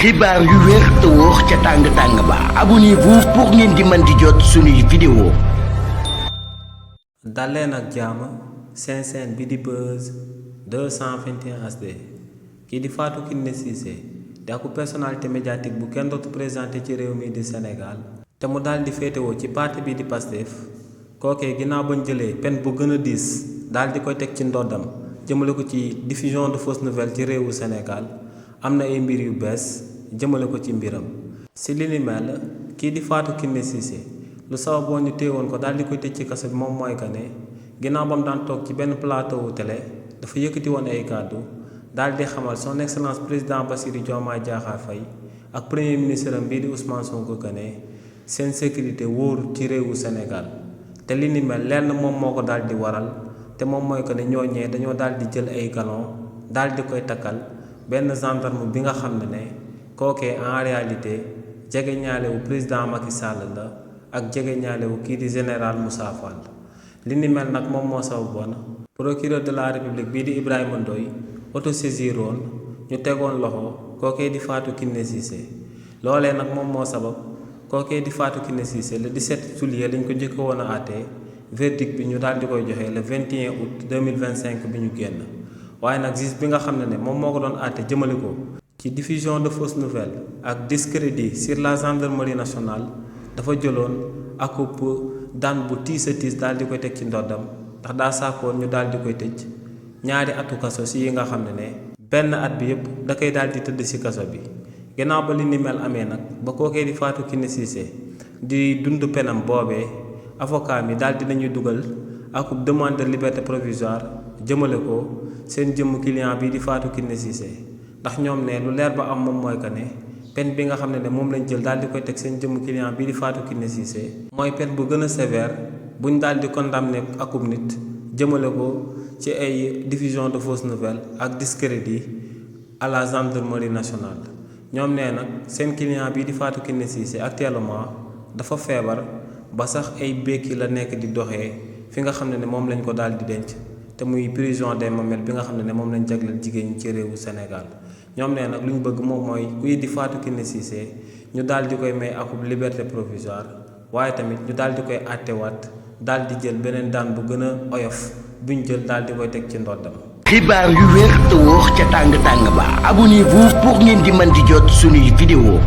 xibaar yu wér te wóor ca tàng ba abonnez-vous pour ngeen di mën di jot suñuy vidéo. daleen ak jàmm seen chaîne bi di Buzz 221 HD kii di Fatou Kiné Cissé di aku personnalité médiatique bu kenn dootu présenté ci réew mi di Sénégal te mu daal di féetewoo ci parti bi di Pastef kookee ginnaaw bañ jëlee peine bu gën a diis daal di koy teg ci ndoddam jëmale ko ci diffusion de fausses nouvelles ci réewu Sénégal am na ay mbir yu bees jëmale ko ci mbiram si li ni mel kii di Fatou Kiné Cissé lu sababoon ñu téewoon ko daal di koy tëj ci kaso bi moom mooy que ne ginnaaw ba mu daan toog ci benn plateau wu télé dafa yëkkati woon ay kàddu daal di xamal son excellence président Bassirou Diomaye Diakhar Faye ak premier ministre am bii di Ousmane Sonko que ne seen sécurité wóoru ci réewu Sénégal te li ni mel lenn moom moo ko daal di waral te moom mooy que ne ñooñee dañoo daal di jël ay galon daal di koy takkal benn gendarme bi nga xam ne kookee en réalité jege ñaalewu président Macky Sall la ak jege ñaalewu kii di général Moussa Fall li ni mel nag moom moo sababoon procureur de la république bii di Ibrahima Ndoye autosaisiroon ñu tegoon loxo kookee di Fatou Kiné Cissé loolee nag moom moo sabab kookee di Fatou Kiné Cissé le 17 juillet lañ ko njëkk woon a àttee verdict bi ñu daal di koy joxe le 21 août 2025 bi ñu génn waaye nag juge bi nga xam ne moom moo ko doon àtte jëmale ko ci diffusion de fausses nouvelles ak discrédit sur la gendarmerie nationale dafa jëloon akup daan bu tiis a tiis daal di koy teg ci ndoddam ndax daa sàkkoon ñu daal di koy tëj ñaari atu kaso si yi nga xam ne benn at bi yëpp da koy daal di tëdd si kaso bi gannaaw ba li ni mel amee nag ba kookee di Fatou Kiné Cissé di dund penam boobee avocat mi daal dinañuy dugal akub demande de liberté provisoire jëmale ko seen jëmm client bi di Fatou Kiné Cissé ndax ñoom ne lu leer ba am moom mooy que ne peine bi nga xam ne moom lañ jël daal di koy teg seen jëmm client bii di Fatou Kiné Cissé mooy peine bu gën a sévère buñ daal di condamné akub nit jëmale ko ci ay diffusion de fausses nouvelles ak discrédit à la gendarmerie nationale ñoom nee nag seen client bii di Fatou Kiné Cissé actuellement dafa feebar ba sax ay békki la nekk di doxee fi nga xam ne moom lañ ko daal di denc te muy prison des Mamelles bi nga xam ne moom lañ jagleel jigéen ñi ci réewu Sénégal ñoom nee nag lu ñu bëgg moom mooy kuy di Fatou Kiné Cissé ñu daal di koy may akub liberté provisoire waaye tamit ñu daal di koy àttewaat daal di jël beneen daan bu gën a oyof buñ jël daal di koy teg ci ndoddam. xibaar yu wér te wóor ca tàng ba abonnez-vous pour ngeen di mën di jot suñuy vidéo.